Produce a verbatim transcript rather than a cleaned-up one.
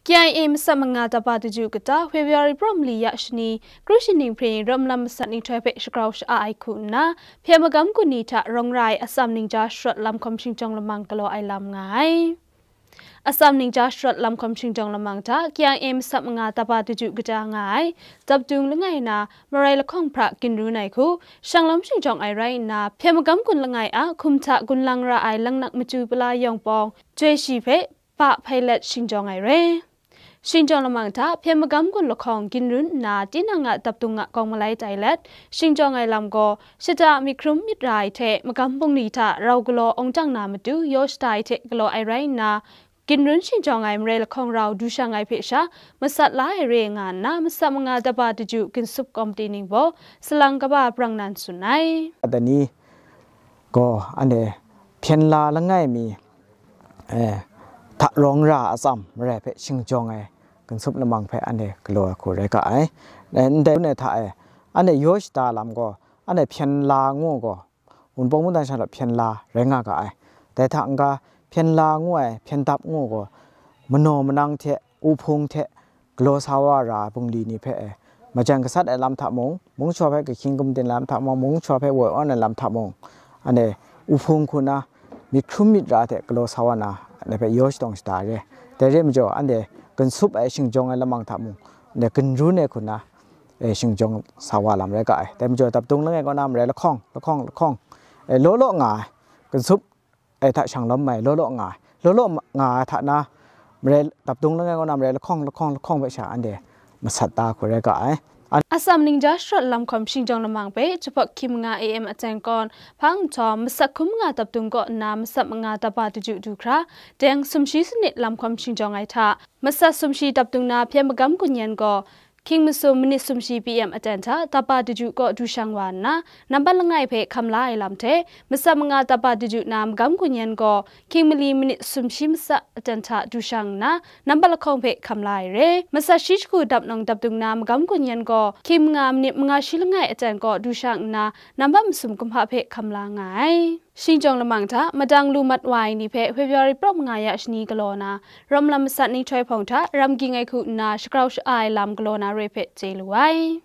K I A masat manga tapa daju kata February prawm li ya shani, kru shaning hpring rawm lam masat nhtoi hpe shagrau sha-a ai hku nna, hpyen magam gun ni hta rawng ra ai atsam ningja sharawt lam hkawm shingjawng lamang galaw ai lam nga ai. Atsam ningja sharawt lam hkawm shingjawng lamang hta K I A masat manga tapa daju kata nga ai, dapdung langai na, marai lahkawng hpra ginrun ai hku, shang lam shingjawng ai rai nna, hpyen magam gun langai a hkum hta gun lang ra ai langnak machyu pala yawng pawng, joi shi hpe, pa hpai let shingjawng ai re. Shingjawng lamang hta hpyen magam gun lahkawng ginrun nna tinang a dapdung a kawng malai tai let, shingjawng ai lam gaw, shata myit hkrum myit ra ai hte magam bungli hta rau galaw awng dang na matu yaw shata ai hte galaw ai rai nna, ginrun shingjawng ai marai lahkawng rau du shang ai hpe sha, masat la ai re nga nna, masat manga tapa daju ginsup kawmti ning baw, salang kaba brang nan tsun ai. Dani gaw, anhte hpyen la langai mi, eh, hta rawng ra atsam marai hpe shingjawng ai ginsup lamang hpe anhte galaw ai hku rai ga ai. Eh, ndai hta e, anhte yaw shata lam gaw, anhte hpyen la ngu gaw, Wunpawng mungdan sha law hpyen la rai nga ga ai. Dai hta n-ga, hpyen la ngu ai, hpyen dap ngu gaw, manaw manang hte, u hpung hte, galaw sa wa ra ai bungli ni hpe e, majan gasat ai lam hta mung, mungchaw hpe kahkying gumdin lam hta mung, mungchaw hpe woi awn ai lam hta mung, anhte u hpung hku na myit hkrum myit ra hte galaw sa wa na, anhte hpe yaw shadawng shada ai re. Dai re majaw, anhte ginsup ai shingjawng ai lamang hta mung, anhte ginrun ai hku na, e, shingjawng sa wa lam rai ga ai. Dai majaw, dapdung langai kaw na marai lahkawng, lahkawng, lahkawng, e, law law nga ai, ginsup ai hta shang lawm ai, law law nga ai, law law nga ai hta na, marai dapdung langai kaw na marai lahkawng, lahkawng, lahkawng hpe sha anhte masat da hku rai ga ai. An- Atsam ningja sharawt lam hkawm shingjawng lamang hpe, jahpawt hkying manga A M aten kawn, hpang nhtawm, masat hkum manga dapdung kaw nna masat manga tapa daju du hkra, deng sumshi sanit lam hkawm shingjawng ai hta, masat sumshi dapdung na hpyen magam gun yan gaw, hkying masum minit sumshi P M aten hta tapa daju kaw du shang wa nna, nambat langai hpe hkam la ai lam hte, masat manga tapa daju na magam gun yan gaw, hkying mali minit sumshi matsa aten hta du shang nna, nambat lahkawng hpe hkam la ai re. Masat shi shagu dap nawng dapdung na magam gun yan gaw, hkying manga minit manga shi langai aten kaw du shang nna, nambat masum kumhpa hpe hkam la nga ai. Shingjawng lamang hta madang lu mat wa ai ni hpe February prawng manga ya shani galaw na, rawm lam masat nhtoi hpawng hta ram ging ai hku nna shagrau sha-a ai lam galaw na re hpe chye lu ai.